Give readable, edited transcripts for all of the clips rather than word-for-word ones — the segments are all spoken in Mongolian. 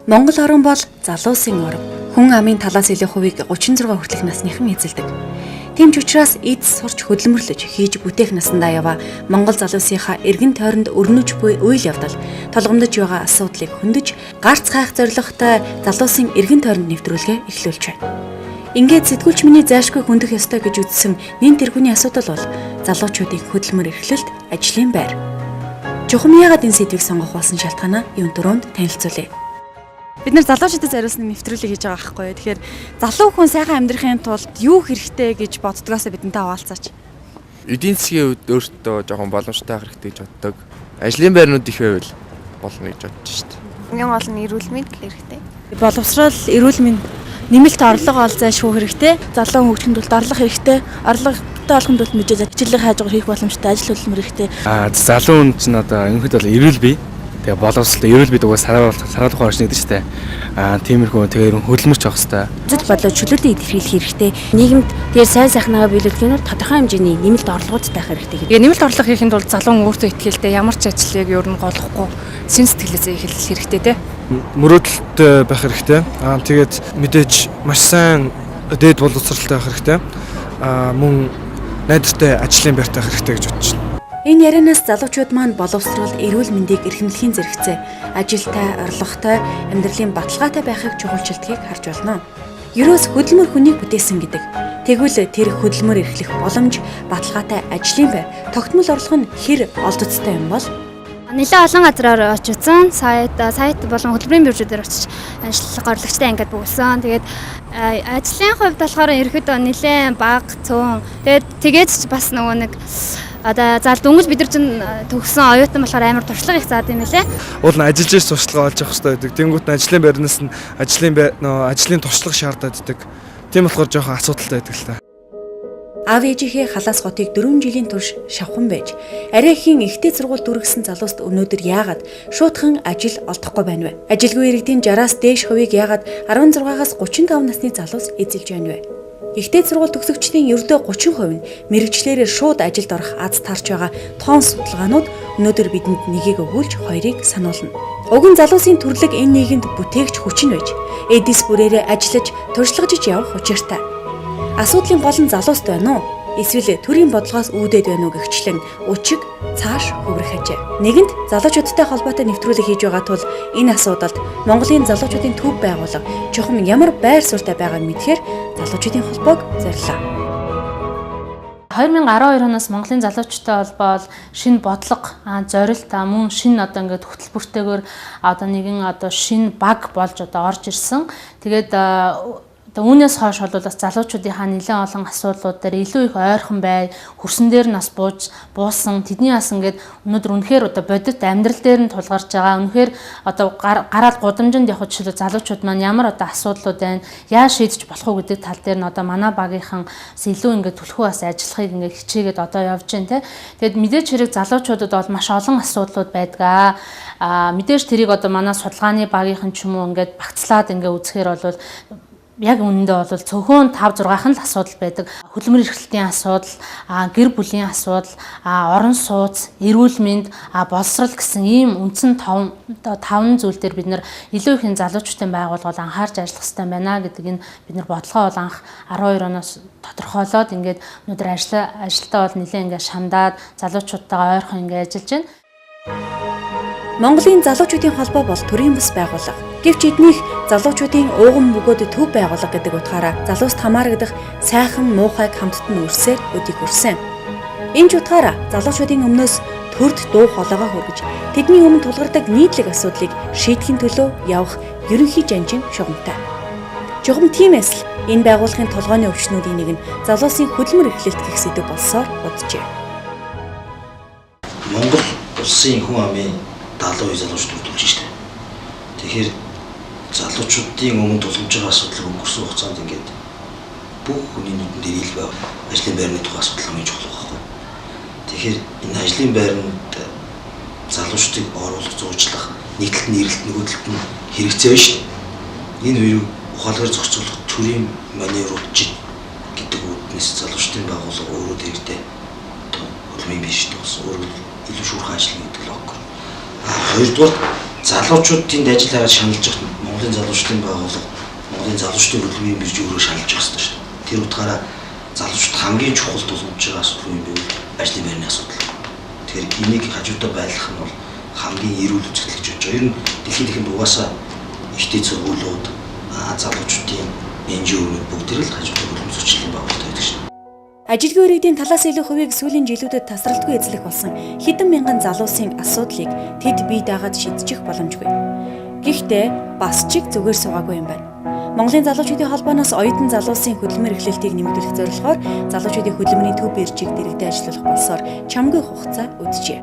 Монгол орн бол залуусын орн. Хүн амын талаас илүү хувийг 36 хүртэлх насныхан эзэлдэг. Тийм ч учраас эд сурч хөдөлмөрлөж хийж бүтээх насандаа яваа Монгол залуусынхаа эргэн тойронд өрнөж буй үйл явдал толгомдож байгаа асуудлыг хөндөж гарц хайх зорилготой залуусын эргэн тойронд нэвтрүүлгээ эхлүүлж байна. Ингээд сэтгүүлч миний зайлшгүй хөндөх ёстой гэж үзсэн нэн тэргүүний асуудал бол залуучуудын хөдөлмөр эрхлэлт, ажлын байр. Чухам яагаад энэ сэдвийг сонгох болсон шалтгаанаа юун дөрөнд танилцуулъя. Бид нар залуучуудад зориулсан нэвтрүүлэг хийж байгаа байхгүй юу. Тэгэхээр залуу хүн сайхан амьдрахын тулд юу хэрэгтэй гэж боддгоосоо бидэнтэй хаваалцаач. Эдийн засгийн хувьд өөртөө жоохон боломжтой байх хэрэгтэй гэж боддог. Ажлын байрнууд их байвал болно гэж бодож шít. Хамгийн гол нь эрүүл мэнд л хэрэгтэй. Боловсрол, эрүүл мэнд, нэмэлт орлого ол зайлшгүй хэрэгтэй. Залуу хөгжихийн тулд орлого хэрэгтэй. Орлоготой болохын тулд мэдээж хичээлээ хайж хийх боломжтой, ажил хөдөлмөр хэрэгтэй. Залуу хүн чинь одоо ерөнхийдөө бол эрүүл бие. Тэгээ боловсрол, эрүүл бие дугаас саруулах оршин гэдэг чинь тэ. Тиймэрхүү тэгээ хөдөлмөрч явах хэрэгтэй. Үзэл бодлоо чөлөөтэй илэрхийлэх хэрэгтэй. Нийгэмд тэгээ сайн сайхнаагаа биелүүлэхийн тулд тодорхой хэмжээний нэмэлт орлогоудтай байх хэрэгтэй. Тэгээ нэмэлт орлого хийхин тулд залуу өөртөө ихтэй ямар ч ажлыг ер нь голохгүй син сэтгэлээсээ эхлэх хэрэгтэй те. Мөрөөдөлтэй байх хэрэгтэй. Тэгээд мэдээж маш сайн дээд боловсралтай байх хэрэгтэй. Мөн найдвартай ажлын байртай байх хэрэгтэй гэж бодож байна. Энэ ярианаас залуучууд маань боловсрол, эрүүл мэндийг эрхэмлэхийн зэрэгцээ ажилтай, орлоготой, амьдралын баталгаатай байхыг чухалчилдгийг харж байна. Ерөөс хөдөлмөр хүнийг бүтээсэн гэдэг. Тэгвэл тэр хөдөлмөр эрхлэх боломж, баталгаатай ажлын байр, тогтмол орлого нь хэр олдцтой юм бол? Нэлээд олон газраар очсон. Сайт болон хөдөлмөрийн биржүүдээр очиж ажиллах орлогчтой ангид буусан. Тэгээд ажлын хувьд болохоор ерөөдөө нэлээд бага цөөн. Тэгээд тэгээд ч бас нөгөө нэг одоо зал дөнгөж бид нар чинь төгссөн оюутан болохоор амар туршлага их заад юм лээ. Уул нь ажиллаж иж туршлага олж авах хэрэгтэй байдаг. Тэнгүүт нь ажлын байрнаас нь ажлын туршлага шаардаад байдаг. Тийм болохоор жоохон асуудалтай байдаг л та. Аав ээжийнхээ халаас хотыг 4 жилийн турш шавхан байж, арайхийн ихтэй сургууль түргэсэн залууст өнөөдөр яагаад шуутхан ажил олдохгүй байна вэ? Ажилгүй иргэдийн 60-аас дээш хувийг яагаад 16-аас 35 насны залуус эзэлж байна вэ? Ихтэй сургууль төгсөгчдийн ердөө 30% нь мэргэжлээрээ шууд ажилд орох аз таарч байгаа тоон судалгаанууд өнөөдөр бидэнд нэгийг өгүүлж хоёрыг сануулна. Уг нь залуусын төрлөг энэ нийгэмд бүтээгч хүч нь байж, эдис бүрээрээ ажиллаж, туршлагажиж явах учиртай. Асуудлын гол нь залууст байна уу? Эсвэл төрийн бодлогоос үүдээд байна уу гэгчлэн өчиг цааш хөврөх ажээ. Нэгэнт залуучуудтай холбоотой нэвтрүүлэг хийж байгаа тул энэ асуудалд Монголын залуучуудын төв байгууллага чухам ямар байр суурьтай байгааг мэдхээр залуучуудын холбоог зорилоо. 2012 оноос Монголын залуучуудтай холбоо бол шинэ бодлого, зорилт, мөн шинэ одоо ингээд хөтөлбөртэйгээр одоо нэгэн одоо шинэ баг болж одоо орж ирсэн. Тэгээд үүнээс хойш бол бас залуучуудынхаа нэлээд олон асуудлууд дээр илүү их ойрхон бай, хөрсөн дээр нь бас буусан. Тэдний бас ингээд өнөөдөр үнэхээр одоо бодит амьдрал дээр нь тулгарч байгаа. Үнэхээр одоо гараал гудамжинд явах жишээлбэл залуучууд маань ямар одоо асуудлууд байна, яаж шийдэж болох уу гэдэг тал дээр нь одоо манай багийнхан бас илүү ингээд түлхүү бас ажиллахыг ингээд хичээгээд одоо явж байна те. Тэгэд мэдээж хэрэг залуучуудад бол маш олон асуудлууд байдаг. Мэдээж тэрийг одоо манай судалгааны багийнхан ч юм уу ингээд багцлаад ингээд үзэхээр бол яг үнэндээ бол цөөхөн 5 6-хан л асуудал байдаг. Хөдөлмөр эрхлэлтийн асуудал, гэр бүлийн асуудал, орон сууц, эрүүл мэнд, боловсрол гэсэн ийм үндсэн 5 зүйл дээр бид нар илүү их энэ залуучуудын байгууллагад анхаарч ажиллах хэрэгтэй байна гэдэг энэ бид нар бодлогоо бол анх 12 оноос тодорхойлоод ингээд өнөөдөр ажилтаа бол нэлээд ингээд шамдаад залуучуудтайгаа ойрхон ингээд ажиллаж байна. Монголын залуучуудын холбоо бол төрийн бус байгууллага. Гэвч эднийх залуучуудын ууган бөгөөд төв байгууллага гэдэг утгаараа залууст хамаарагдах сайхан муухайг хамтд нь үрсээр өдийг хүрсэн. Энэ ч утгаараа залуучуудын өмнөөс төрд дуу хоолойгоо хүргэж, тэдний өмнө тулгардаг нийтлэг асуудлыг шийдэхин төлөө явах ерөнхий жанжин шугамтай. Чухам тиймээс л энэ байгууллагын толгойн өвчнүүдийн нэг нь залуусын хөдөлмөр эрхлэлт гэх сэдэв болсоор боджээ. Монгол улсын хүн амын 70% залуучууд бүрдүүлж штэ. Тэгэхээр залуучуудын өмнө тулгамж байгаа асуудлыг өнгөрсөн хугацаанд ингээд бүх хүний нүдэн дээр ил байв. Ажлын байрны тухай асуудал хамгийн чухал байхгүй. Тэгэхээр энэ ажлын байранд залуучуудыг оруулах, зуучлах нэг талд нь эрэлт, нөгөө талд нь хэрэгцээ биш. Энэ хоёрыг ухаалгаар зохицуулах төрийн маневрууд гэдэг үүднээс залуучдын байгууллага өөрөө дэрэгдээ одоо хөдөлмөрийн биржид болсон өөрөө илүү шуурхай ажиллана гэдэг логик. Хоёрдугаар залуучууд тэнд ажил хайгаад шаналж байхад Монголын залуучдын байгууллага, Монголын залуучдын хөдөлмөрийн бирж өөрөө шалж явах хэрэгтэй шүү дээ. Тэр утгаараа залуучууд хамгийн чухал тулгамж байгаа асуудал юу юм бэ гэвэл ажлын байрны асуудал. Тэгэхээр энийг хажуудаа байлгах нь бол хамгийн эрүүл үзэгдэл гэж бодож байгаа. Ер нь дэлхийн ихэнд угаасаа ихтэй сургуулиуд, залуучуудын НГО-нууд бүгд л хажуудаа хөдөлмөр зүйчлийн байгууллагатай байдаг шүү дээ. Ажилгүй иргэдийн талаас илүү хувийг сүүлийн жилүүдэд тасралтгүй эзлэх болсон хэдэн мянган залуусын асуудлыг тэд бие даагаад шийдчих боломжгүй. Гэхдээ бас чиг зүгээр суугаагүй юм байна. Монголын залуучуудын холбооноос оюутан залуусын хөдөлмөр эрхлэлтийг нэмэгдүүлэх зорилгоор залуучуудын хөдөлмөрийн төв биржийг дэргэдээ ажиллуулах болсоор чамгүй хугацаа үджээ.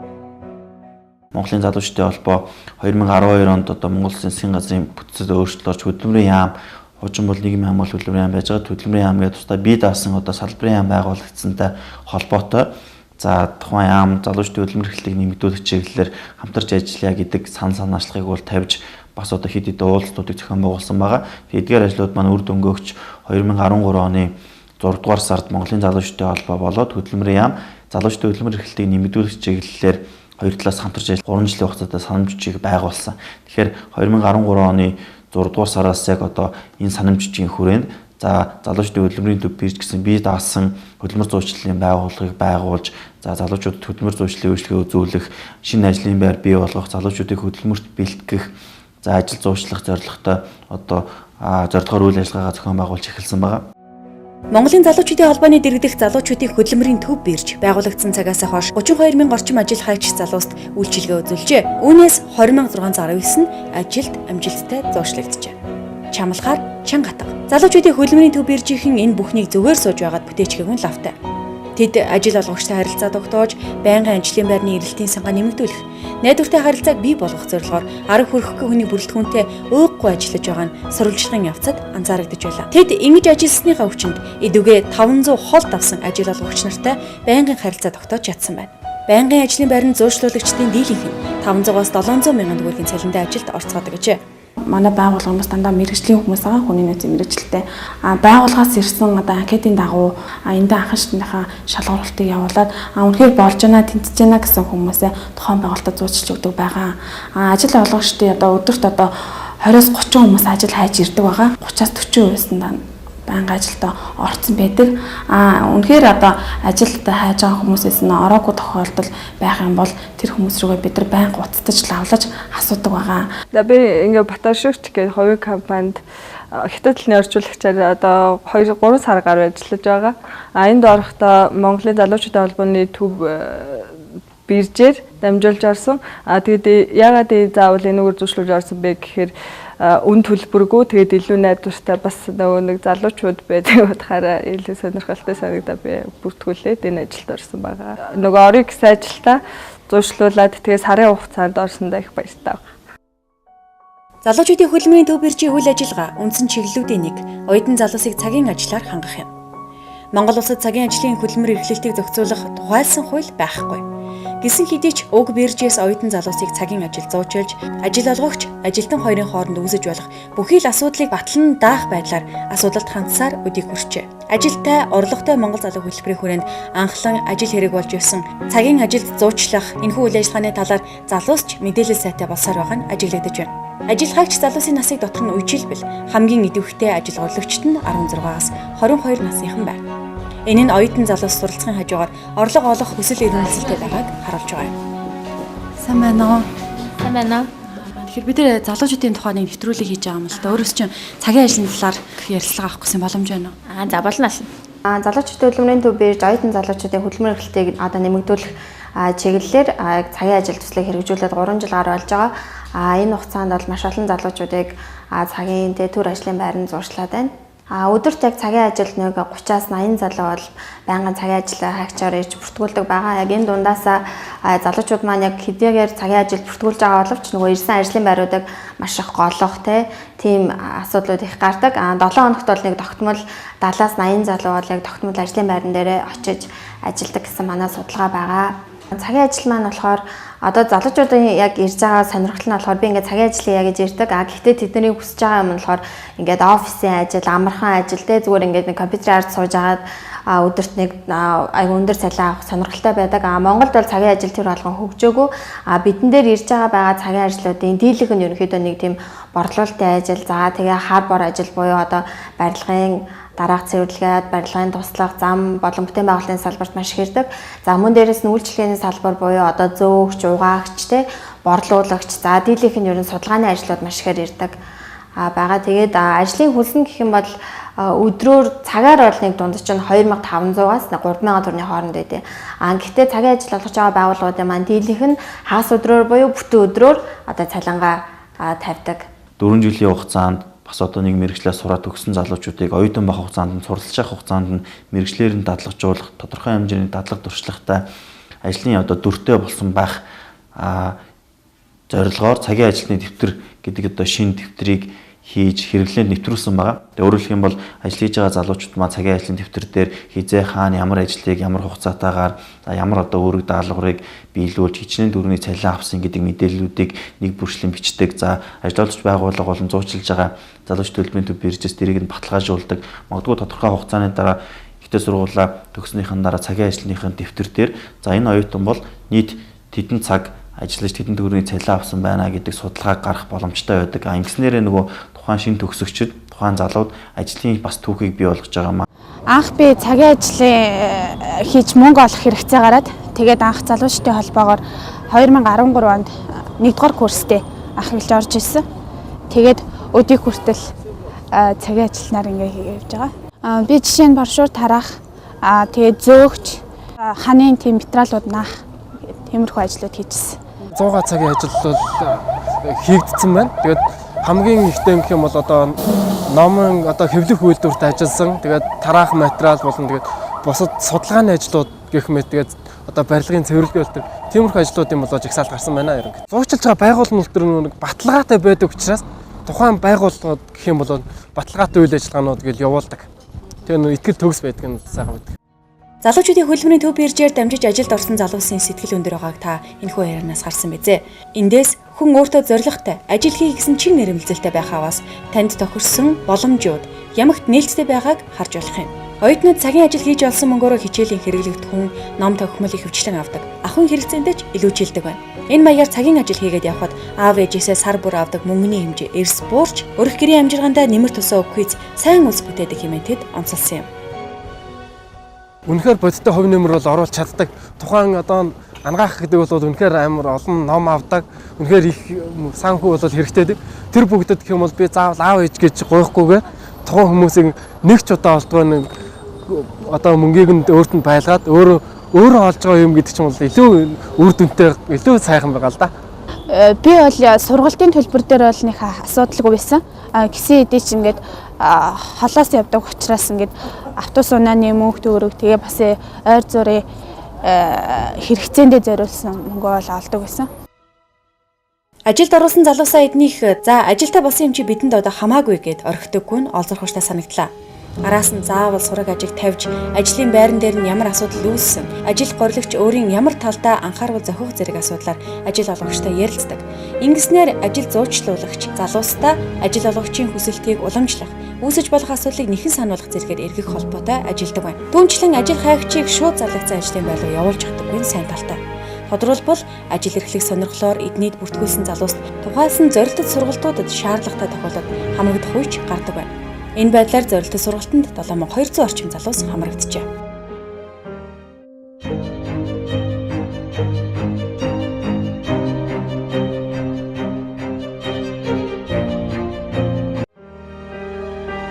Монголын залуучдын холбоо 2012 онд одоо Монгол Улсын засгийн газрын бүтцэд өөрчлөлт орж хөдөлмөрийн яам, хуучин бол нийгмийн хамгаалал хөдөлмөрийн яам байж байгаа, хөдөлмөрийн яам гэдэг тусдаа бие даасан одоо салбарын яам байгуулагдсантай холбоотой за тухайн яам залуучдын хөдөлмөр эрхлэлтийг нэмэгдүүлэх чиглэлээр хамтарч ажиллая гэдэг санал санаачлахыг бол тавьж бас одоо хэд хэдэн уулзалтуудыг зохион байгуулсан байгаа. Эдгээр ажлууд маань үр дүнгөөгч 2013 оны 6 дугаар сард Монголын залуучдын холбоо болоод хөдөлмөрийн яам залуучдын хөдөлмөр эрхлэлтийг нэмэгдүүлэх чиглэлээр хоёр талаас хамтарч ажил 3 жилийн хугацаатай санамж бичгийг байгуулсан. Тэгэхээр 2013 оны 6 дугаар сараас яг одоо энэ санамж бичгийн хүрээнд за залуучдын хөдөлмөрийн төв бирж гэсэн бие даасан хөдөлмөр зүйчлийн байгууллагыг байгуулж, за залуучуудад хөдөлмөр зүйчлийн үйлчилгээ үзүүлэх, шинэ ажлын байр бий болгох, залуучуудыг хөдөлмөрт бэлтгэх, за ажил зуучлах зорилготой одоо зорилгоор үйл ажиллагаагаа зохион байгуулж эхэлсэн байгаа. Монголын залуучуудын холбооны дэргэдэх залуучуудын хөдөлмөрийн төв бирж байгуулагдсан цагаас хойш 32 мянга орчим ажил хайгч залууст үйлчилгээ үзүүлжээ. Үүнээс 20,619 нь ажилд амжилттай зуршлагджээ. Чамлахаар чанга хатга. Залуучуудын хөдөлмөрийн төв биржийнхэн энэ бүхнийг зүгээр сууж байгаад бүтээчгээгүй нь лавтай. Тэд ажил олгогчтой харилцаа тогтоож, байнгын ажлын байрны эрэлтийн сангаа нэмэгдүүлэх, найдвартай харилцааг бий болгох зорилгоор арга хүрэхгүй хүний бүрэлдэхүүнтэй ууггүй ажиллаж байгаа нь сурвалжлагын явцад анзаарэгдэж байлаа. Тэд ингэж ажилласныхаа хүчинд эдүгээ 500 хол давсан ажил олгогч нартай байнгын харилцаа тогтоож чадсан байна. Байнгын ажлын байранд зуршлуулагчдын дийлэнх нь 500-аас 700 мянган төгрөгийн цалинтай ажилд орцгоодог гэжээ. Манай байгууллага бас дандаа мэргэжлийн хүмүүс байгаа, хүний нөөцийн мэргэжилтэй. Байгууллагаас ирсэн одоо анкетын дагуу эндээ анхан шатныхаа шалгаруултыг явуулаад үнэхээр болж байна, тэнцэж байна гэсэн хүмүүсээ тухайн байгууллагад зуучлж өгдөг байгаа. Ажил олгогчдын одоо өдөрт одоо 20-с 30 хүмүүс ажил хайж ирдэг байгаа. 30-аас 40% нь байнга ажилдаа орцсон байдаг. Үнэхээр одоо ажилд хайж байгаа хүмүүсээс нь ороогүй тохиолдол байх юм бол тэр хүмүүс рүүгээ бид нар байнга уцтаж лавлаж асуудаг байгаа. За би ингээ Батаршигч гэх хувийн компанид хятад хэлний орчуулагчаар одоо 2-3 сар гаруй ажиллаж байгаа. Энд орохдоо Монголын залуучуудын холбооны төв биржээр дамжуулж орсон. Тэгээд яагаад заавал энэгээр зуршлуулж орсон бэ гэхээр үн төлбөргүй, тэгээд илүү найдвартай бас нөгөө нэг залуучууд байдаг утгаараа илүү сонирхолтой санагдаа би бүртгүүлээд энэ ажилд орсон байгаа. Нөгөө орыг гэсэн ажилдаа зуршлуулад тэгээд сарын хугацаанд орсондоо их баяртай байна. Залуучуудын хөдөлмөрийн төв биржийн үйл ажиллагаа үндсэн чиглэлүүдийн нэг оюутан залуусыг цагийн ажиллаар хангах юм. Монгол улсад цагийн ажлын хөдөлмөр эрхлэлтийг зохицуулах тухайлсан хууль байхгүй. Гэсэн хэдий ч уг биржээс оюутан залуусыг цагийн ажил зуучилж, ажил олгогч, ажилтан хоёрын хооронд үүсэж болох бүхий л асуудлыг батлан даах байдлаар асуудалд хандсаар өдийг хүрчээ. Ажилтай, орлоготой монгол залуу хөтөлбөрийн хүрээнд анхлан ажил хэрэг болж ирсэн цагийн ажилд зуучлах энэхүү үйл ажиллагааны талаар залуус ч мэдээлэл сайтай болсоор байгаа нь ажиглагдаж байна. Ажил хайгч залуусын насыг дотор нь үежилбэл хамгийн идэвхтэй ажил голлогчд нь 16-аас 22 насныхан байна. Энэ нь оюутан залуус суралцахын хажуугаар орлого олох хүсэл эрмэлзэлтэй байгааг харуулж байгаа юм. Сайн байна уу? Сайн байна уу? Тэгэхээр бид нэр залуучуудын тухай нэг нэвтрүүлэг хийж байгаа юм л да. Өөрөөс чинь цагийн ажлын талаар ярилцлага авах гэсэн боломж байна уу? За болно. Залуучуудын хөдөлмөрийн төв бирж оюутан залуучуудын хөдөлмөр эрхлэлтийг одоо нэмэгдүүлэх чиглэлээр яг цагийн ажил төслийг хэрэгжүүлээд 3 жил гаруй болж байгаа. Энэ хугацаанд бол маш олон залуучуудыг цагийн төр ажлын байранд зуршлаад байна. Өдөрт яг цагийн ажилд нэг 30-аас 80 залуу бол байнгын цагийн ажлаа хайгчаар ирж бүртгүүлдэг байгаа. Яг энэ дундаасаа залуучууд маань яг хэдийгээр цагийн ажил бүртгүүлж байгаа боловч нөгөө ирсэн ажлын байруудыг маш их голох тийм асуудлууд их гардаг. 7 хоногт бол нэг тогтмол 70-аас 80 залуу бол яг тогтмол ажлын байран дээрээ очиж ажилладаг гэсэн манай судалгаа байгаа. Цагийн ажил маань болохоор одоо залуучуудын яг ирж байгаа сонирхол нь болохоор би ингээд цагийн ажил хийе гэж ирдэг. А гэхдээ тэдний хүсэж байгаа юм нь болохоор ингээд офисын ажил, амархан ажил те зүгээр ингээд нэг компьютерийн ард сууж агаад өдөрт нэг айгу өндөр цалин авах сонирхолтой байдаг. А Монголд бол цагийн ажил тэр болгон хөгжөөгөө. А бидэн дээр ирж байгаа цагийн ажлуудын дийлэх нь ерөнхийдөө нэг тийм борлуулалтын ажил, за тэгээ хар бор ажил буюу одоо барилгын дараах цэвэрлэгээд, барилгын туслах, зам болон бүтээн байгуулалтын салбарт маш их ирдэг. За мөн дээрээс нь үйлчилгээний салбар буюу одоо зөөгч, угаагч, те борлуулагч, за дийлийнх нь ер нь судалгааны ажлууд маш ихээр ирдэг байгаа. Тэгээд ажлын хөлсөн гэх юм бол өдрөөр цагаар бол нэг дундаж нь 2500-аас 3000 төгрөгийн хооронд байдیں۔ А гэхдээ цагийн ажил олгож байгаа байгууллагуудын маань дийлийнх нь хагас өдрөөр буюу бүтэн өдрөөр одоо цалингаа тавьдаг. 4 жилийн хугацаанд бас одоо нэг мэрэгчлээ сураад төгссөн залуучуудыг оюутан байх хугацаанд нь суралцж явах хугацаанд нь мэрэгчлэр нь дадлагжуулах, тодорхой хэмжээний дадлаг туршлагатай ажлын одоо дүртэй болсон байх зорилгоор цагийн ажилтны дэвтэр гэдэг одоо шинэ дэвтрийг хийж хэрэглээнд нэвтрүүлсэн байгаа. Тэгээ өөрөөр хэлэх юм бол ажил хийж байгаа залуучууд маань цагийн ажлын дэвтэр дээр хизээ хаана ямар ажлыг ямар хугацаатаагаар ямар одоо үүрэг даалгаврыг биелүүлж хичнээн төгрөгийн цалин авсан гэдэг мэдээллүүдийг нэг бүрчлэн бичдэг. За ажил олгогч байгууллага болон зуучлж байгаа залууч төлбөрийн төв биржээс тэрийг нь баталгаажуулдаг. Магадгүй тодорхой хугацааны дараа ихтэй сургуулаа төгснөхийн дараа цагийн ажлынхын дэвтэр дээр за энэ оюутан бол нийт тэдэн цаг ажиллаж тэдэн төгрөгийн цалин авсан байна гэдэг судалгааг гаргах боломжтой байдаг. А ингэснээрээ нөгөө тухайн шинэ төгсөгчд, тухайн залууд ажлын бас түүхийг бий болгож байгаа юм. Анх би цагийн ажлын хийж мөнгө олох хэрэгцээ гараад тэгээд анх залуучдын холбоогоор 2013 онд 1-р курстэй анх эхэлж орж ирсэн. Тэгээд өдийг хүртэл цагийн ажилтнаар ингээ хийгээ явж байгаа. Би жишээ нь брошюр тараах, тэгээд зөөгч, ханын тийм материалууд наах тиймэрхүү ажлууд хийжсэн. 100 цагийн ажил бол хийгдсэн байна. Тэгээд хамгийн ихтэй гэх юм бол одоо номын одоо хэвлэх үйлдвэрт ажилласан. Тэгээд тараах материал болон тэгээд бусад судалгааны ажлууд гэх мэт тэгээд одоо барилгын цэвэрлэгээ бол тиймэрхүү ажлуудын болоо жагсаалт гарсан байна ерөнхийдөө. Зуучилж байгаа байгууллагууд төр нэг баталгаатай байдаг учраас тухайн байгууллагууд гэх юм бол баталгаатай үйл ажиллагаанууд гэж явуулдаг. Тэгээ нөө итгэл төгс байдаг нь сайхан байдаг. Залуучуудын хөдөлмөрийн төв биржээр дамжиж ажилд орсон залуусын сэтгэл өндөр байгааг та энэхүү ярианаас харсан биз. Эндээс хүн өөртөө зоригтой, ажил хийх гэсэн чин нэрэмжлэлтэй байхаваас танд тохирсон боломжууд ямагт нээлттэй байгааг харж болох юм. Оюутнууд цагийн ажил хийж олсон мөнгөөрөө хичээлийн хэрэглэгдэхүүн, ном тохимол ихэвчлэн авдаг. Ахуйн хэрэгцээндээ ч илүүчилдэг байна. Энэ маягаар цагийн ажил хийгээд явхад аав ээжээсээ сар бүр авдаг мөнгөний хэмжээ эрс буурч, өрх гэрийн амжиргаандаа нэмэр тусаа өгөхүйц сайн үйлс бүтээдэг хэмээн тэд онцолсон юм. Үнэхээр бодиттой хувь нэмэр бол оруулж чаддаг. Тухайн одоо ангаах гэдэг бол үнэхээр амар олон ном авдаг. Үнэхээр их санхүү бол хэрэгтэй. Тэр бүгдэд гэх юм бол би заавал аав ээж гэж гуйхгүйгээр тухайн хүмүүсийн нэг ч удаа олдгоо нэг одоо мөнгийг нь өөрт нь байлгаад өөрөө өөрөө олж байгаа юм гэдэг чинь бол илүү үр дүнтэй, илүү сайхан байгаа л да. Би бол сургалтын төлбөр дээр бол нэг асуудалгүй байсан. Гисэн хэдий ч ингээд холоос явдаг учраас ингээд автобус унааны мөнгө төгрөг тэгээ бас ойр зургийн хэрэгцээндээ зориулсан мөнгө бол олдог байсан. Ажилд оруулсан залуусаа эднийх за ажилтаа болсон юм чи бидэнд одоо хамаагүй гэд орхидоггүй нь олзорхоштой санагдлаа. Араас нь заавал сураг ажиг тавьж ажлын байран дээр нь ямар асуудал үүссэн, ажил горилагч өөрийн ямар талдаа анхаарал зохих зэрэг асуудлаар ажил олгогчтой ярилцдаг. Ингэснээр ажил зуучлуулагч залуустаа ажил олгогчийн хүсэлтийг уламжлах, үүсэж болох асуудлыг нэхэн сануулгах зэрэгээр эргэх холбоотой ажилдаг байна. Түүнчлэн ажил хайгчийг шууд зарлагдсан ажлын байр руу явуулж чаддаггүй нь сайн талтай. Тодорхойлбол ажил эрхлэх сонирхлоор эднийд бүртгүүлсэн залууст тухайлсан зорилтод сургалтуудад шаардлагатай тохиолдолд хамрагдах үеч гардаг байна. Энэ байдлаар зорилттой сургалтанд 7200 орчим залуус хамрагджээ.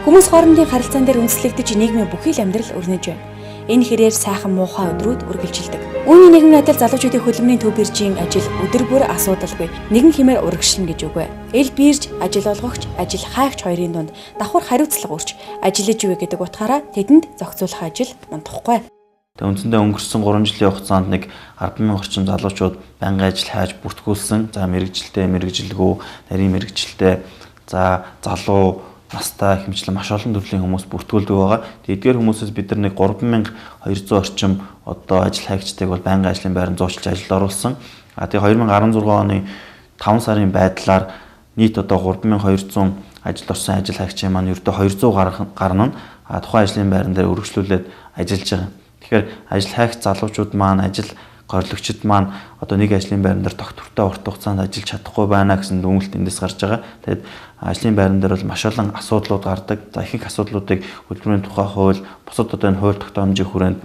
Хүмүүс хоорондын харилцаан дээр үндэслэгдэж нийгмийн бүхий л амьдрал өрнөж байна. Энэ хэрээр сайхан муухай өдрүүд үргэлжилдэг. Үүний нэгэн адил залуучуудын хөдөлмөрийн төв биржийн ажил өдөр бүр асуудалгүй нэгэн хэмээр урагшлна гэж үгүй. Эл бирж, ажил олгогч, ажил хайгч хоёрын дунд давхар хариуцлага өрч ажиллаж үе гэдэг утгаараа тэдэнд зохицуулах ажил мундахгүй. Тэгээ үндсэндээ өнгөрсөн 3 жилийн хугацаанд нэг 10,000 орчим залуучууд байнгын ажил хайж бүртгүүлсэн. За мэрэгжилтэй, мэрэгжилгүй, нарийн мэрэгжилтэй, за залуу настай хэмжлэн маш олон төрлийн хүмүүс бүртгүүлдэг байгаа. Тэгээд эдгээр хүмүүсээс бид нар нэг 3200 орчим одоо ажил хайгчдыг бол байнгын ажлын байранд зуучлаж ажилд оруулсан. А тэгээд 2016 оны 5 сарын байдлаар нийт одоо 3200 ажил орсон ажил хайгчийн маань ердөө 200 гаруй нь тухайн ажлын байран дээр өргөжлүүлээд ажиллаж байгаа. Тэгэхээр ажил хайгч залуучууд маань ажил горлогчид маань одоо нэг ажлын байран дээр тогтвортой урт хугацаанд ажиллаж чадахгүй байна гэсэн дүгнэлт эндээс гарч байгаа. Тэгээд ажлын байран дээр бол маш олон асуудлууд гардаг. За ихэнх асуудлуудыг хөдөлмөрийн тухай хууль, бусад одоо энэ хууль тогтоомжийн хүрээнд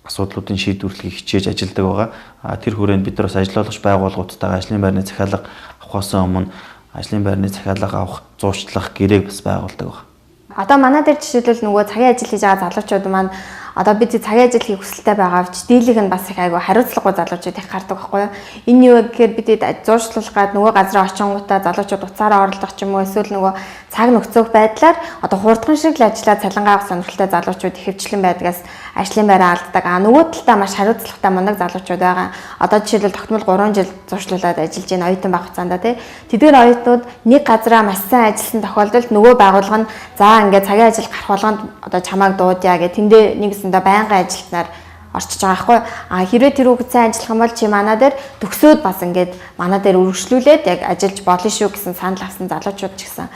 асуудлуудын шийдвэрлэхийг хичээж ажилладаг байгаа. Тэр хүрээнд бид нар бас ажил олгогч байгууллагуудтайгаа ажлын байрны захиалга авахаас өмнө ажлын байрны захиалга авах, зуучлах гэрээг бас байгуулдаг байгаа. Одоо манай дээр жишээлбэл нөгөө цагийн ажил хийж байгаа залуучууд маань одоо бид цагийн ажил хийх хүсэлтэй байгаа авч дийлэх нь бас их айгүй хариуцлагагүй залуучууд их гардаг байхгүй юу? Энэ юу гэхээр бид зуушлах гад нөгөө газраа очингуудаа залуучууд уцаараа оролдох ч юм уу эсвэл нөгөө цаг нөхцөх байдлаар одоо хурдхан шиг л ажиллаад цалингаа авах сонирхолтой залуучууд ихэвчлэн байдгаас ажлын байраа алддаг. А нөгөө талдаа маш хариуцлагатай мундаг залуучууд байгаа. Одоо жишээлбэл тогтмол 3 жил зуршлуулад ажиллаж байна оюутан байх хугацаанд тий. Тэдгээр оюутнууд нэг газраа маш сайн ажилласан тохиолдолд нөгөө байгууллага нь за ингээд цагийн ажил гарах болгонд одоо чамааг дуудъя гэх тэндээ нэгсэндээ байнгын ажилтнаар орчиж байгаа байхгүй. А хэрвээ тэр хүүхэд сайн ажиллах юм бол чи манай дээр төгсөөд бас ингээд манай дээр үргэлжлүүлээд яг ажиллаж болно шүү гэсэн санал авсан залуучууд ч гэсэн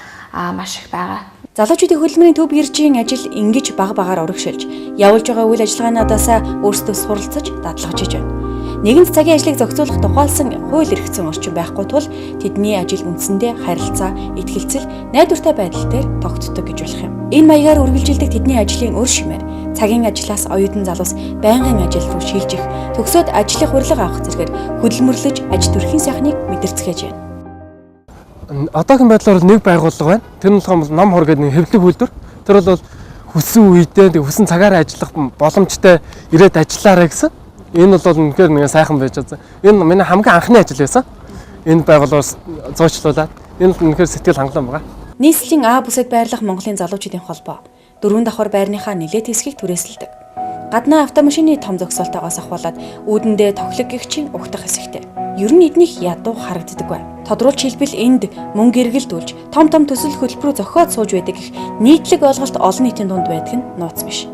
маш их байгаа. Залуучуудын хөдөлмөрийн төв биржийн ажил ингэж баг багаар урагшилж, явуулж байгаа үйл ажиллагаануудаас өөрсдөө суралцаж, дадлагжиж байна. Нэгэнт цагийн ажлыг зохицуулах тухайлсан хууль эрх зүйн орчин байхгүй тул тэдний ажил үндсэндээ харилцаа, итгэлцэл, найдвартай байдал дээр тогтдог гэж болох юм. Энэ маягаар үргэлжилдэг тэдний ажлын өр шимээр цагийн ажлаас оюутан залуус байнгын ажил руу шилжих, төгсөөд ажлын хурлага авах зэрэгээр хөдөлмөрлөж аж төрхийн сайхныг мэдэрцгээж байна. Одоогийн байдлаар нэг байгууллага байна. Тэр нь болохоор ном хор гэдэг нэг хэвлэх үйлдвэр. Тэр бол хүссэн үедээ тэг хүссэн цагаараа ажиллах боломжтой ирээд ажиллаарай гэсэн. Энэ бол үнэхээр нэг сайхан байж байгаа. Энэ миний хамгийн анхны ажил байсан. Энэ байгууллагаас зуучлуулад энэ үнэхээр сэтгэл хангалуун байгаа. Нийслэлийн А бүсэд байрлах Монголын залуучуудын холбоо дөрвөн давхар байрныхаа нэлээд хэсгийг түрээсэлдэг. Гаднаа автомашины том зогсоолтойгоос ахуулаад үүдэндээ тохилог гихчин угтах хэсэгтэй. Ер нь эднийх ядуу харагддаг бай. Тодруулж хэлбэл энд мөнгө эргэлдүүлж том том төсөл хөтөлбөрөөр зохиод сууж байдаг гэх нийтлэг ойлголт олон нийтийн дунд байдаг нь нууц биш.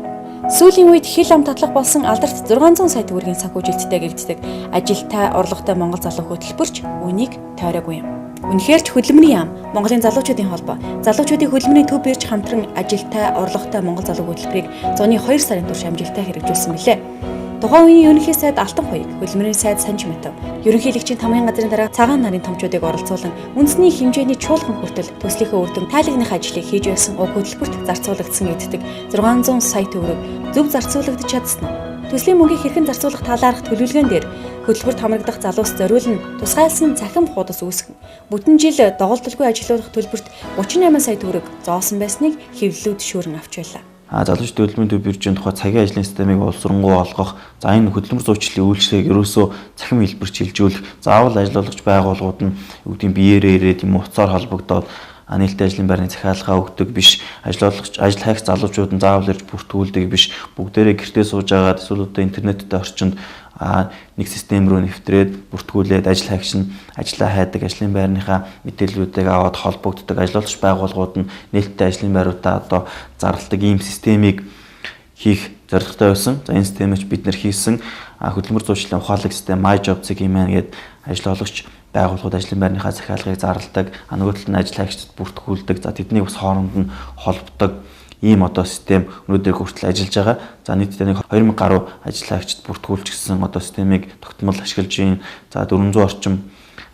Сүүлийн үед хил ам татлах болсон алдарт 600 сая төгрөгийн санхүүжилттэй гэгддэг ажилтай, орлоготой Монгол залуу хөтөлбөрч үнийг тойроогүй юм. Үнэхээр ч хөдөлмөрийн яам, Монголын залуучуудын холбоо, залуучуудын хөдөлмөрийн төв бирж хамтран ажилтай, орлоготой Монгол залуу хөтөлбөрийг зуны 2 сарын турш амжилттай хэрэгжүүлсэн билээ. Тухайн үеийн ерөнхий сайд Алтан Хуйг, хөдөлмөрийн сайд Санж Матав, ерөнхийлөгчийн тамгын газрын дараа цагаан нарын томчуудыг оролцуулан үндэсний хэмжээний чуулган хүртэл төслийнхээ үр дүн тайлагных ажлыг хийж байсан уг хөтөлбөрт зарцуулагдсан гэддэг 600 сая төгрөг зөв зарцуулагдаж чадсан уу? Төслийн мөнгийг хэрхэн зарцуулах талаарх төлөвлөгөөн дээр хөтөлбөрт хамрагдах залуус зориулан тусгайлсан цахим хуудас үүсгэн бүтэн жил доголдолгүй ажилуулах төлбөрт 38 сая төгрөг зоосон байсныг хэвлэлүүд шүүрэн авч байлаа. Залуучдын хөдөлмөрийн төв биржийн тухай цагийн ажлын системийг улсрангуй олгох, за энэ хөдөлмөр зуучлалын үйлчлэгийг ерөөсөө цахим хэлбэр чилжүүлэх, заавал ажил олгогч байгууллагууд нь юу гэдгийг биеэрээ ирээд юм утсаар холбогдоод нээлттэй ажлын байрны захиалгаа өгдөг биш, ажил олгогч, ажил хайх залуучууд нь заавал ирж бүртгүүлдэг биш, бүгдээрээ гэртээ сууж агаад эсвэл одоо интернеттэй орчинд нэг систем рүү нэвтрээд бүртгүүлээд ажил хайгч нь ажлаа хайдаг, ажлын байрныхаа мэдээллүүдийг аваад холбогддог, ажил олгогч байгууллагууд нь нээлттэй ажлын байруудаа одоо зарладаг ийм системийг хийх зорилготой байсан. За энэ системийг бид нэр хийсэн. Хөдөлмөр зуучлалын ухаалаг систем MyJob-ыг юм байна гээд ажил олгогч байгууллагууд ажлын байрныхаа захиалгыг зарладаг, нөгөө талд нь ажил хайгчдад бүртгүүлдэг. За тэднийг бас хооронд нь холбодог ийм одоо систем өнөөдөр хүртэл ажиллаж байгаа. За нийтдээ нэг 2000 гаруй ажил хайгчид бүртгүүлчихсэн одоо системийг тогтмол ашиглаж байна. За 400 орчим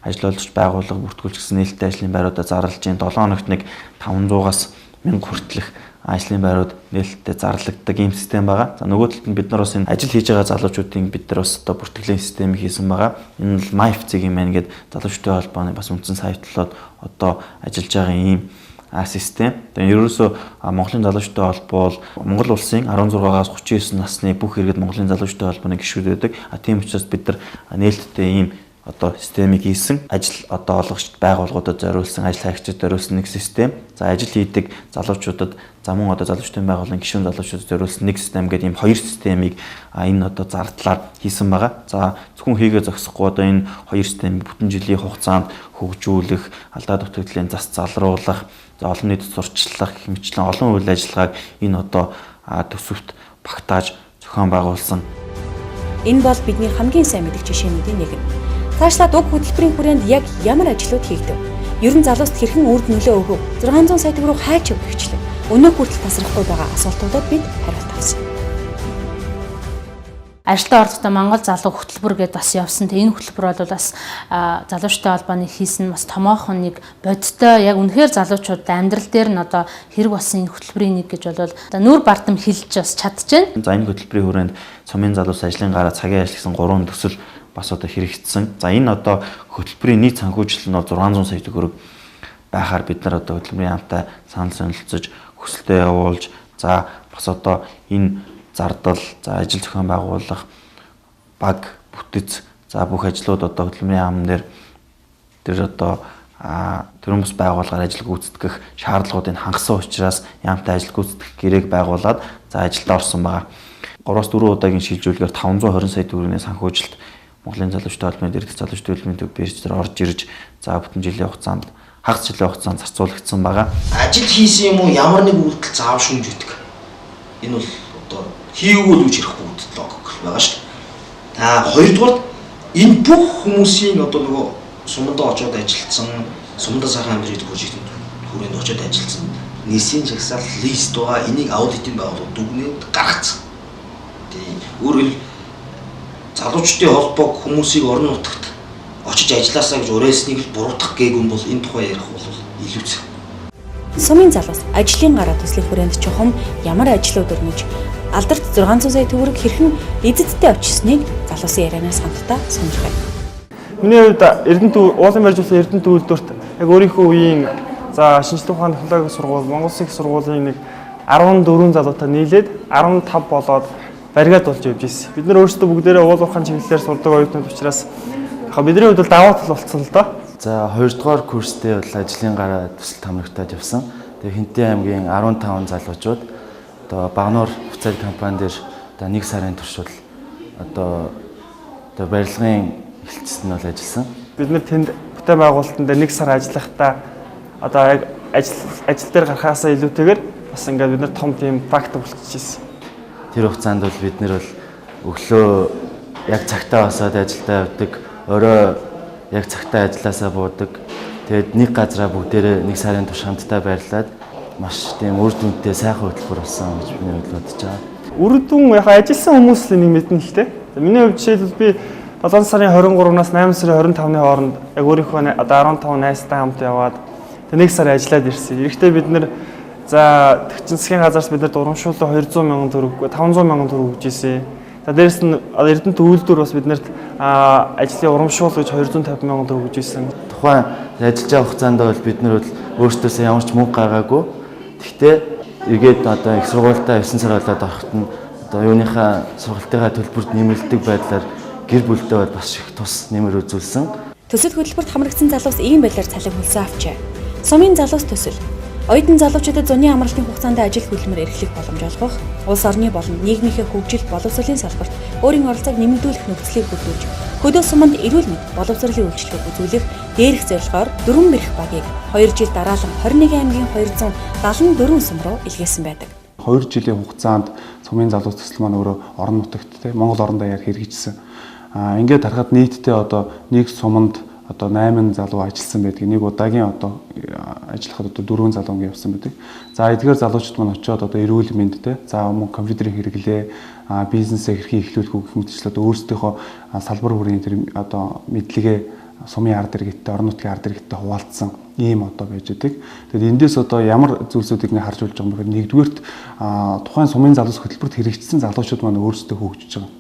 ажил олгогч байгууллага бүртгүүлчихсэн нээлттэй ажлын байруудаа зарлж байна. 7 хоногт нэг 500-аас 1000 хүртэлх ажлын байрууд нээлттэй зарлагддаг ийм систем байгаа. За нөгөө талд нь бид нар бас энэ ажил хийж байгаа залуучуудын бид нар бас одоо бүртгэлийн системийг хийсэн байгаа. Энэ бол MyFC юм байна гээд залуучдын холбооны бас үндсэн сайтлууд одоо ажиллаж байгаа ийм систем. Тэгээ ерөөсөө Монголын залуучдын холбоо бол Монгол улсын 16-аас 39 насны бүх иргэд Монголын залуучдын холбооны гишүүд байдаг. Тийм учраас бид нар нээлттэй ийм одоо системийг хийсэн, ажил одоо олгогч байгууллагуудад зориулсан, ажил хайгчдад зориулсан нэг систем. За ажил хийдэг залуучуудад, за мөн одоо залуучдын байгууллагын гишүүн залуучуудад зориулсан нэг систем гэдэг ийм хоёр системийг энэ одоо зардлаар хийсэн байгаа. За зөвхөн хийгээ зогсохгүй одоо энэ хоёр системийг бүтэн жилийн хугацаанд хөгжүүлэх, алдаа дутагдлын зас залруулах, За олон нийтэд сурталчлах гэх мэтчлэн олон үйл ажиллагааг энэ одоо төсөвт багтааж зохион байгуулсан. Энэ бол бидний хамгийн сайн мэдэх жишээнүүдийн нэг нь. Цаашлаад уг хөтөлбөрийн хүрээнд яг ямар ажлууд хийгдэв? Ер нь залууст хэрхэн үр нөлөө өгөв? 600 сая төгрөг хайж өгөх гэхчлээ. Өнөө хүртэл тасрахгүй байгаа асуултуудад бид хариулт авсан. Ажилтаа оролцохдоо Монгол залуу хөтөлбөр гэдээ бас явсан. Тэгээ энэ хөтөлбөр бол бас залуучтай холбооны хийсэн бас томоохон нэг бодиттой яг үнэхээр залуучууд амьдрал дээр нь одоо хэрэг болсон энэ хөтөлбөрийн нэг гэж бол одоо нүүр бардам хэлж бас чадчихээн. За энэ хөтөлбөрийн хүрээнд сумын залуус ажлын гараа цагийн ажил гэсэн 3 төсөл бас одоо хэрэгжсэн. За энэ одоо хөтөлбөрийн нийт санхүүжилт нь бол 600 сая төгрөг байхаар бид нар одоо хөтөлбөрийн яамтай санал солилцож хүсэлтээ явуулж за бас одоо энэ зардал, за ажил зохион байгуулах баг бүтэц, за бүх ажлууд одоо хөдөлмөрийн яам дээр тэр одоо төрийн бус байгууллагаар ажил гүйцэтгэх шаардлагуудыг хангасан учраас яамтай ажил гүйцэтгэх гэрээг байгуулад за ажилд орсон байгаа. 3-4 удаагийн шилжүүлгээр 520 сая төгрөгийн санхүүжилт Монголын залуучдын холбооны дэргэдэх залуучдын хөдөлмөрийн төв бирж дээр орж ирж за бүтэн жилийн хугацаанд хагас жилийн хугацаанд зарцуулагдсан байгаа. Ажил хийсэн юм уу ямар нэг үйлдэл заав шүмж өгдөг. Энэ бол одоо хийгээгүй л үуч ярихгүй гэдэг логик байгаа шүү дээ. Аа хоёрдугаар энэ бүх хүмүүсийн одоо нөгөө сумандаа очиод ажилласан, сумандаа сайхан амьдрах гэдэг прожектын хүрээнд очиод ажилласан нийсийн жагсаал лист байгаа. Энийг аудитын байгууллага дүгнээд гаргацсан. Тийм. Өөрөөр хэлбэл залуучдын холбоог хүмүүсийг орон нутагт очиж ажилласаа гэж уриалсныг л буруутгах гээгүй юм бол энэ тухай ярих бол илүү зөв. Сумын залуус ажлын гараа төслийн хүрээнд чухам ямар ажлууд өрнөж алдарт 600 сая төгрөг хэрхэн эзэдтэй очсныг залуусын ярианаас хамтдаа сонирхъя. Миний хувьд Эрдэнэт уулын барьж Эрдэнэт үйлдвэрт яг өөрийнхөө үеийн за шинжлэх ухааны технологийн сургууль, Монгол Улсын их сургуулийн нэг 14 залуутай нийлээд 15 болоод баригад болж явж ирсэн. Бид нар өөрсдөө бүгдээрээ уул уурхайн чиглэлээр сурдаг оюутнууд учраас яг бидний хувьд бол даваа тал болсон л доо. За 2 дугаар курстэй бол ажлын гараа төсөлд хамрагдаад явсан. Тэгээ Хинтээ аймгийн 15 залуучууд одоо Багнуур хувьцаат компани дээр одоо 1 сарын туршил одоо барилгын эхэлцэд нь бол ажилласан. Бид нэр тэнд бүтээн байгуулалтын дээр 1 сар ажиллахдаа одоо яг ажил дээр гарахаасаа илүүтэйгээр бас ингээд бид нар том тийм практик болчихсон. Тэр хугацаанд бол бид нэр бол өглөө яг цагтаа босоод ажилдаа явдаг, орой яг цагтаа ажилласаа буудаг. Тэгээд нэг газараа бүгдээрээ 1 сарын турш хамтдаа байрлаад маш тийм үр дүнтэй сайхан хөтөлбөр болсон гэж миний хувьд бодож байгаа. Үр дүн яг ажилласан хүмүүс л энийг мэднэ л дээ. Миний хувьд жишээлбэл би 7 сарын 23-наас 8 сарын 25-ны хооронд яг өөрийнхөө одоо 15 найзтай хамт яваад тэг 1 сар ажиллаад ирсэн. Эрэхтэй бид нэр за Тэгчин засгийн газараас бид нар дурамшууллаа 200 мянган төгрөг, 500 мянган төгрөг өгч ирсэн. За дээрэс нь Эрдэнэт үйлдвэр бас биднэрт ажлын урамшуул гэж 250 мянган төгрөг өгч ирсэн. Тухайн ажиллаж байгаа хугацаанд бол бид нар бол өөрсдөөсөө ямар ч мөнгө гаргаагүй. Гэхдээ эргээд одоо их сургуультай 9 сар болоод ороход нь одоо юуныхаа сургалтынхаа төлбөрт нэмэлдэг байдлаар гэр бүлдээ бол бас их тус нэмэр үзүүлсэн. Төсөл хөтөлбөрт хамрагдсан залуус ийм байдлаар цалин хөлсөө авчээ. Сумын залуус төсөл оюутан залуучуудад зуны амралтын хугацаанд ажил хөдөлмөр эрхлэх боломж олгох, улс орны болон нийгмийнхээ хөгжил боловсролын салбарт өөрийн оролцоог нэмэгдүүлэх нөхцөлийг бүрдүүлж, хөдөө суманд эрүүл мэнд боловсролын үйлчилгээг үзүүлэх дээрх зорилгоор 4 бэрх багийг 2 жил дараалан 21 аймгийн 274 сум руу илгээсэн байдаг. 2 жилийн хугацаанд сумын залуус төсөл маань өөрөө орон нутагт те Монгол орон даяар хэрэгжсэн. Ингээд харахад нийтдээ одоо нэг суманд одоо 8 залуу ажилласан байдаг. Нэг удаагийн одоо ажиллахад одоо 4 залуу ингэ явсан байдаг. За эдгээр залуучууд маань очиод одоо эрүүл мэнд те за мөн компьютерийн хэрэглээ, бизнесээ хэрхэн эхлүүлэх үү гэх мэтчлээ одоо өөрсдийнхөө салбар бүрийн тэр одоо мэдлэгээ сумын ард иргэдтэй, орон нутгийн ард иргэдтэй хуваалцсан ийм одоо байж байдаг. Тэгээд эндээс одоо ямар зүйлсүүдийг ингэ харж болж байгаа юм бэ гэхээр нэгдүгээрт тухайн сумын залуус хөтөлбөрт хэрэгжсэн залуучууд маань өөрсдөө хөгжиж байгаа.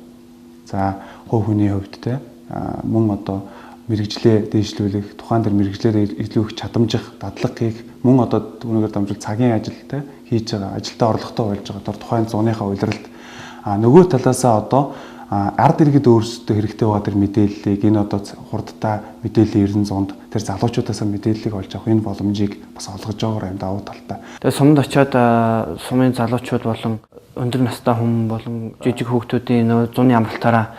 За хувь хүний хувьд те мөн одоо мэрэгжлээ дээшлүүлэх, тухайн тэр мэрэгжлээрээ илүү их чадамжих, дадлага хийх, мөн одоо түүнийгээр дамжуул цагийн ажилтай хийж байгаа, ажилдаа орлоготой болж байгаа. Одоо тухайн зуныхаа улиралд нөгөө талаасаа одоо ард иргэд өөрсдөө хэрэгтэй байгаа тэр мэдээллийг энэ одоо хурдтай мэдээллийн 90 зуунд тэр залуучуудаас мэдээллийг олж авах энэ боломжийг бас олгож байгаагаар юм давуу талтай. Тэгээ сумд очиод сумын залуучууд болон өндөр настай хүмүүс болон жижиг хүүхдүүдийн нөө зуны амралтаараа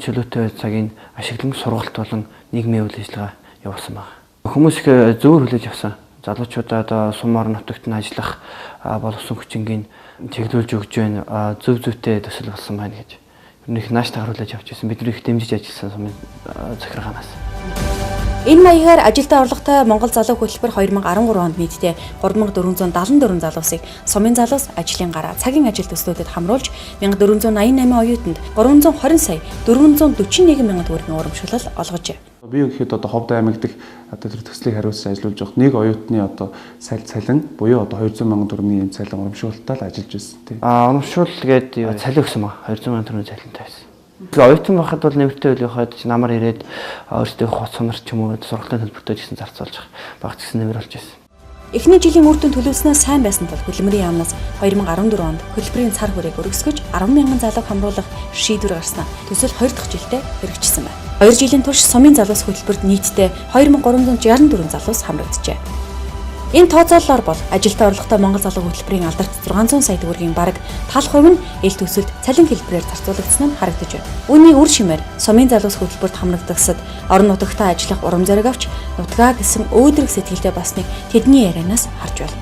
чөлөөтэй цагийг ашиглан сургалт болон нийгмийн үйл ажиллагаа явуулсан байна. Хүмүүс их зөвөр хүлээж авсан. Залуучуудаа одоо сум орон нутагт нь ажиллах боловсон хүчингийн чиглүүлж өгч байна. Зөв зөвтэй төсөл болсон байна гэж. Ер нь их нааш тахруулж явж байсан. Бид нар их дэмжиж ажилласан сумын захиргаанаас. Энэ маягаар ажилтаа орлоготой Монгол залуу хөтөлбөр 2013 онд нийтдээ 3474 залуусыг сумын залуус ажлын гараа цагийн ажил төслүүдэд хамруулж 1488 оюутанд 320 сая 441 мянган төгрөгийн урамшуулал олгожээ. Би гэхэд одоо Ховд аймаг дэх одоо тэр төслийг хариуцсан ажиллуулж явах нэг оюутны одоо цалин буюу одоо 200 мянган төгрөгийн ийм цалин урамшуулалтаа л ажиллаж байсан тийм. Урамшуулал гээд цалин өгсөн ба 200 мянган төгрөгийн цалинтай байсан. Тэгээ оюутан байхад бол нэмэртэй үеийнхээ намар ирээд өөрсдөө хуц сунар ч юм уу сургалтын төлбөртөө ч гэсэн зарцуулж баг ч гэсэн нэмэр болж байсан. Эхний жилийн үр дүн төлөвлөснөө сайн байсан тул хөдөлмөрийн яамнаас 2014 онд хөтөлбөрийн цар хүрээг өргөсгөж 10 мянган залууг хамруулах шийдвэр гарснаа төсөл 2 дахь жилдээ хэрэгжсэн байна. 2 жилийн турш сумын залуус хөтөлбөрт нийтдээ 2364 залуус хамрагджээ. Энэ тооцооллоор бол ажилтаа орлоготой Монгол залуу хөтөлбөрийн алдарт 600 сая төгрөгийн бараг тал хувь нь эл төсөлд цалин хэлбэрээр зарцуулагдсан нь харагдаж байна. Үүний үр шимээр сумын залуус хөтөлбөрт хамрагдагсад орон нутагтаа ажиллах урам зориг авч нутгаа гэсэн өөдрөг сэтгэлтэй болсныг тэдний ярианаас харж байна.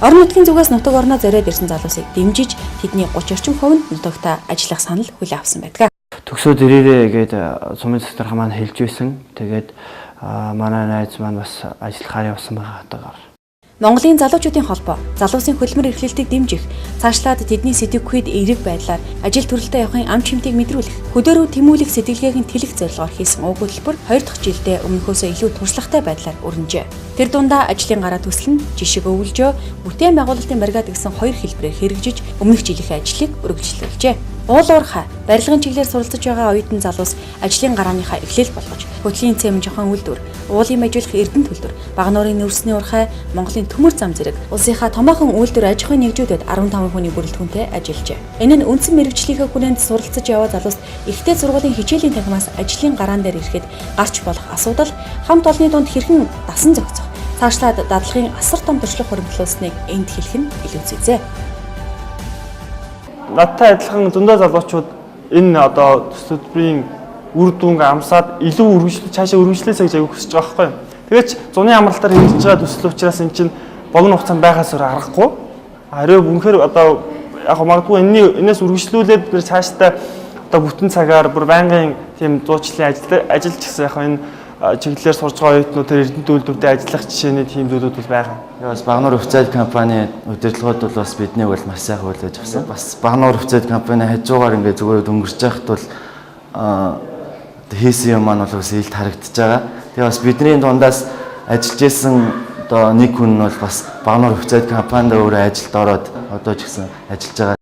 Орон нутгийн зүгээс нутаг орноо зориод ирсэн залуусыг дэмжиж тэдний 30 орчим хувь нь нутагтаа ажиллах санал хүлээн авсан байдаг. Төгсөөд ирээрээ гээд сумын захиргаа маань хэлж байсан. Тэгээд манай найз маань бас ажиллахаар явсан байгаа хатаагаар. Монголын залуучуудын холбоо залуусын хөдөлмөр эрхлэлтийг дэмжих, цаашлаад тэдний сэтгэхүйд эерэг байдлаар ажил төрөлтөө явахын ам чимтийг мэдрүүлэх, хөдөөрөө тэмүүлэх сэтгэлгээг нь тэлэх зорилгоор хийсэн уг хөтөлбөр 2 дахь жилдээ өмнөхөөсөө илүү туршлагатай байдлаар өрнөжээ. Тэр дундаа ажлын гараа төсөл нь жишг өвлжөө, бүтээн байгуулалтын бригад гэсэн хоёр хэлбэрээр хэрэгжиж өмнөх жилийнхээ ажлыг үргэлжлүүлжээ. Уул уурхай барилгын чиглэлээр суралцж байгаа оюутан залуус ажлын гарааныхаа эхлэл болгож хөтлийн цемент жохон үйлдвэр, уулын мажуулах Эрдэнэ төлдөр, Багануурын нүүрсний уурхай, Монголын төмөр зам зэрэг улсынхаа томоохон үйлдвэр аж ахуйн нэгжүүдэд 15 хүний бүрэлдэхүүнтэй ажиллажээ. Энэ нь үндсэн мэргэжлийнхээ хүрээнд суралцж яваа залуус ихтэй сургуулийн хичээлийн танхимаас ажлын гараан дээр ирэхэд гарч болох асуудал, хамт олонны дунд хэрхэн дасан зохицох, цаашлаад дадлагын асар том туршлага хуримтлуулсныг энд хэлэх нь илүү зүйзээ. Надтай адилхан зөндөө залуучууд энэ одоо төсөлбөрийн үр дүнг амсаад илүү үргэлжлэл цаашаа үргэлжлээсэй гэж аягүй хүсэж байгаа байхгүй юу. Тэгээч зуны амралтаар хэрэгжиж байгаа төсөл учраас эн чинь богино хугацаанд байхаас өөр аргагүй. Хариу үнэхээр одоо яг магадгүй энэс үргэлжлүүлээд бид цаашдаа одоо бүтэн цагаар бүр байнгын тийм зуучлалын ажил ч гэсэн яг энэ чиглэлээр сурж байгаа оюутнууд тэр Эрдэнэт үйлдвэрдээ ажиллах жишээний тийм зүйлүүд бол байгаа. Бас Багануур хувьцаат компани удирдлагууд бол бас биднийг бол маш сайхан хүлээж авсан. Бас Багануур хувьцаат компани хажуугаар ингээд зүгээр дөнгөрч яхад бол хийсэн юм маань бол бас илт харагдаж байгаа. Тэгээ бас бидний дундаас ажиллаж исэн одоо нэг хүн нь бол бас Багануур хувьцаат компанид өөрөө ажилд ороод одоо ч гэсэн ажиллаж байгаа.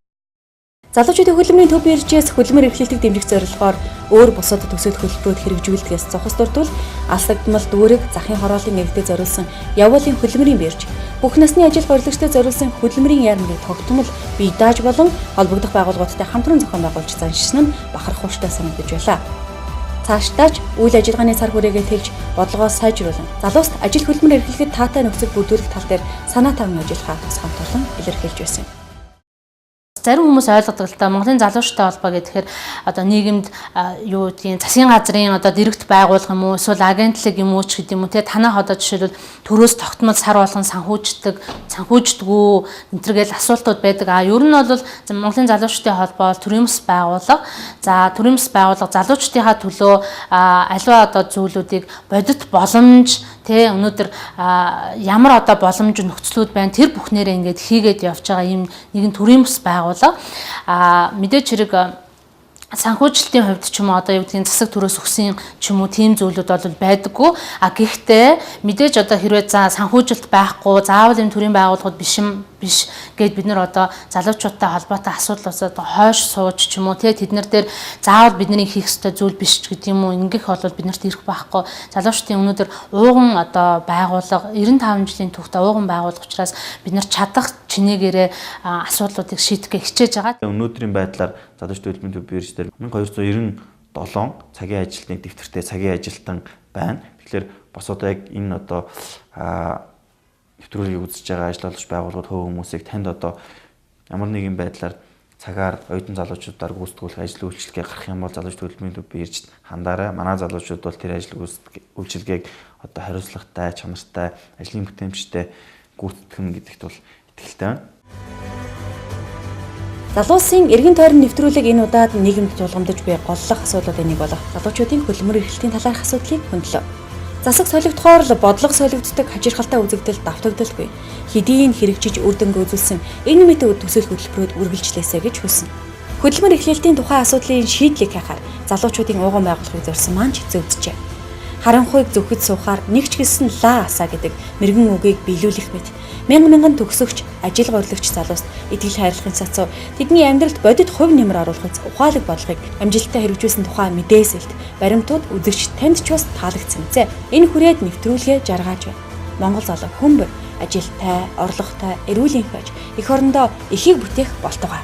Залуучуудын хөдөлмөрийн төв биржээс хөдөлмөр эрхлэлтийг дэмжих зорилгоор өөр бусад төсөл хөтөлбөрүүд хэрэгжүүлдгээс зохис дурдвал алсагдмал дүүрэг захын хорооллын нэртэй зориулсан явуулын хөдөлмөрийн бирж, бүх насны ажил горилгочтой зориулсан хөдөлмөрийн яармарыг тогтмол бие дааж болон холбогдох байгууллагуудтай хамтран зохион байгуулж заншсан нь бахархууштай санагдаж байлаа. Цаашдаа ч үйл ажиллагааны цар хүрээгээ тэлж бодлогоо сайжруулан залууст ажил хөдөлмөр эрхлэхэд таатай нөхцөл бүрдүүлэх тал дээр санаа тавин ажиллахаа тус хамт олон илэрхийлж байсан юм. Зарим хүмүүс ойлгодог л та Монголын залуучтай холбоо гэхээр одоо нийгэмд юу гэдгийг засгийн газрын одоо дэрэгт байгууллага юм уу эсвэл агентлаг юм уу ч гэдэг юм уу те танах одоо жишээлбэл төрөөс тогтмол сар болгон санхүүждэггүй энэ төргээл асуултууд байдаг. А ер нь бол Монголын залуучдын холбоо бол төрийн бас байгууллага. За төрийн бас байгууллага залуучдынхаа төлөө аливаа одоо зүйлүүдийг бодит боломж те өнөөдөр ямар одоо боломж нөхцлүүд байна тэр бүхнээрээ ингээд хийгээд явж байгаа юм нэгэн төрийн бас байгууллага. Мэдээч хэрэг санхүүжилтийн хувьд ч юм уу одоо юу гэдгийг засаг төрөөс өгсөн ч юм уу тийм зүйлүүд бол байдаггүй. А гэхдээ мэдээж одоо хэрвээ за санхүүжилт байхгүй заавал энэ төрийн байгууллагууд биш юм биш гэд бид нар одоо залуучуудтай холбоотой асуудал усаад хойш сууж ч юм уу те тэд нар дээр заавал бидний хийх ёстой зүйл биш ч гэдэг юм уу ингэх бол бид нарт ирэх байхгүй. Залуучдын өнөөдөр ууган одоо байгууллага 95 жилийн түүхтэй ууган байгууллага учраас бид нар чадах чинээгээрээ асуудлуудыг шийдэхээ хичээж байгаа. Өнөөдрийн байдлаар залуучдын хөдөлмөрийн төв бирж дээр 1297 цагийн ажилтныг дэвтэртэй цагийн ажилтан байна. Тэгэхээр бас одоо яг энэ одоо нэвтрүүлгийг үзэж байгаа ажил олгогч байгууллагууд хөв хүмүүсийг танд одоо ямар нэгэн байдлаар цагаар оюутан залуучуудаар гүйцэтгүүлэх ажил үйлчилгээ гарах юм бол залуучууд хөдөлмөрийн төв ирж хандаарай. Манай залуучууд бол тэр ажил үйлчилгээг одоо хариуцлагатай, чанартай, ажлын бүтээмжтэй гүйцэтгэх гэдэгт бол итгэлтэй байна. Залуусын эргэн тойрон нэвтрүүлэг энэ удаад нийгэмд тулгамдж буй голлох асуудлуудын нэг болох залуучуудын хөдөлмөр эрхлэлтийн талаарх асуудлыг хөндлөө. Засаг солигдохоор л бодлого солигддог хажирхалтай үзэгдэл давтагдaltaгүй. Хэдийн хэрэгжиж үр дүнг үзүүлсэн энэ мэт төсөөлөх хөтөлбөрүүд үргэлжлээсэй гэж хүснэ. Хөдөлмөр эрхлэлтийн тухай асуудлын шийдлийг хайхаар залуучуудын ууган байгууллагыг зорьсон маань ч зөвдөжээ. Харанхуйг зөвхөд суухаар нэг ч гэсэн лаа асаа гэдэг мэрэгэн үгийг биелүүлэх мэт мянган мянган төгсөгч, ажил гурлагч залууст итгэл хайрлахын цацуу тэдний амьдралд бодит хувь нэмэр оруулахыг ухаалаг бодлогыг амжилттай хэрэгжүүлсэн тухай мэдээсэлт баримтууд үзэгч танд ч бас таалагдсан мэт. Энэ хүрээд нэвтрүүлгээ жаргааж байна. Монгол залуу хүмүүр ажилтай, орлоготой, эрүүл энх байж эх орондоо эхийг бүтээх болтугай.